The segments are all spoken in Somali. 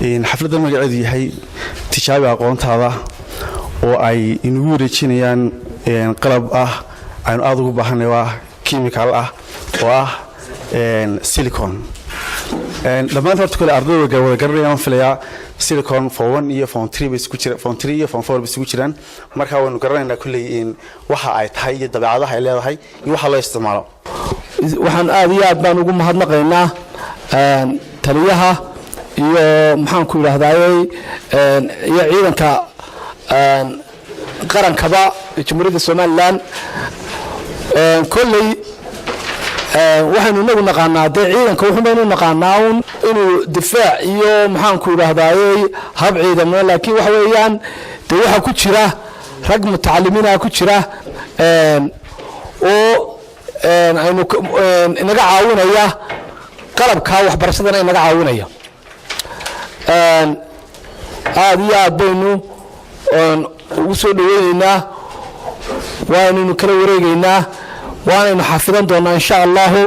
Xafladda magaceedu yahay Tijaabi Aqoontaada, oo ay inagu wareejinayaan qalab ah aynu aada ugu baahanay, oo ah chemical ah, oo ah silicon. Dhammaan horta kole ardayda wada garanayaan filayaa. Silicon form one iyo form three bay isku jira, form three iyo form four bay isugu jiraan. Marka waynu garanaynaa kulley in waxa ay tahay iyo dabeecadaha ay leedahay iyo waxa loo isticmaalo. Waxaan aad iyo aad baan ugu mahadnaqaynaa taliyaha iyo, maxaan ku yidhaahdayey, iyo ciidanka qarankaba Jamhuuriyadda Somaliland. Kolley waxaynu inagu naqaanaa dee ciidanka wuxun baynu naqaanaa un inuu difaac iyo, maxaan ku yidhaahdayey, hab ciidamo, laakiin waxa weeyaan dee waxaa ku jira rag mutacalimiina ku jira oo aynu inaga caawinaya qalabka waxbarashadana inaga caawinaya. Aad iyo aad baynu ugu soo dhaweyneynaa, waanaynu kala wareegeynaa, waanaynu xafidan doonaa, insha Allahu.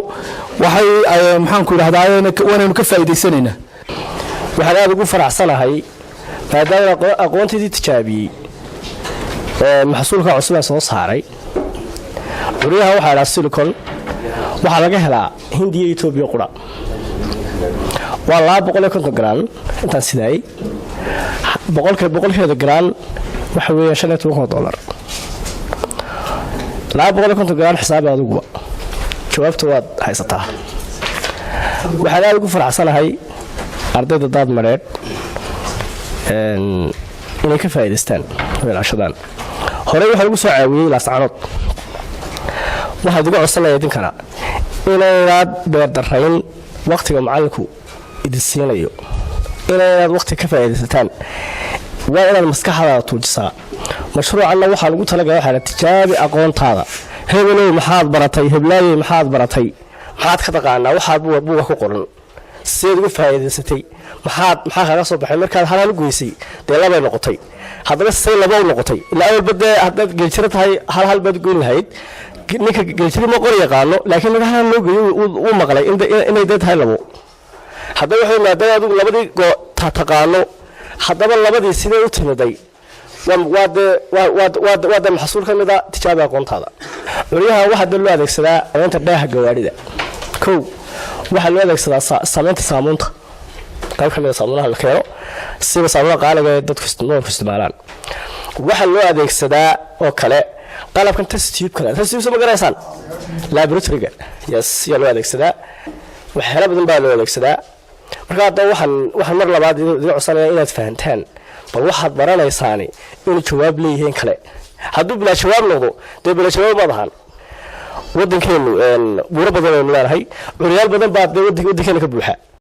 Waxay, maxaan ku yidhahdaa, waanaynu ka faa'iidaysanaynaa. Waxaan aada ugu faraxsanahay maadaama aqoontaydii tijaabiyey maxsuulka cusubaa soo saaray. Curyaha waxaa dhaha silicon waxaa laga helaa Hindiya, Etoobiya qura. Waa 250 gram intaan sidaayey. Boqolka boqolkeeda gram waxa weeya $15,000. 250 gram xisaabi adiguba, jawaabta waad haysataa. Waxaan aada ugu faraxsanahay ardayda Daad Madheedh inay ka faa'iidaystaan, weelashadaan. Horey waxaa lagu soo caawiyey Laascanood. Waxaad iga codsanaya idinkana inaynaad beerdarayn wakhtiga macallinku idin siinayo, inaynaad wakhti ka faa'iidaysataan. Waa inaad maskaxdaada tuujisaa. Mashruucanna waxaa lagu talagalay waxaa la Tijaabi Aqoontaada. Hebelow, maxaad baratay? Heblaayey, maxaad baratay? Maxaad ka taqaanaa? Waxaad buuga ku qoran sideed uga faa'iidaysatay? Maxaa kaga soo baxay markaad hal hal u goysay? Dee labay noqotay. Haddaba say laba u noqotay? Ilaa awalba dee haddaad geeljiro tahay, hal hal baad goyn lahayd. Ninka geeljiro ma qori yaqaano, laakiin marka hal loo geeyo wuu maqlay inay dee tahay labo. Haddaba waxay maadaama adigu labadii taqaano, haddaba labadii sidee u timiday? Waa dee maxsuul ka mid a Tijaabi Aqoontaada. Curyaha waxaa dee loo adeegsadaa samaynta dheeha gawaadhida. Kow, waxaa loo adeegsadaa samaynta saamuunta, qayb ka mid a saamuunaha la keeno, sida saamuunaha qaaliga ee dadku noolku isticmaalaan. Waxaa loo adeegsadaa oo kale qalabkan test tube kale. Test tube soo ma garaysaan? Laboratoryga, yes, yaa loo adeegsadaa. Waxyaala badan baa loo adeegsadaa. Marka haddaba waxaan mar labaad idin codsanaya inaad fahantaan bal waxaad baranaysaani inuu jawaab leeyihiin kale. Hadduu bilaa jawaab noqdo, dee bilaa jawaab maad ahaan. Waddankeenu buuro badan aynu leenahay, curyaal badan baa dee waddankeena ka buuxa.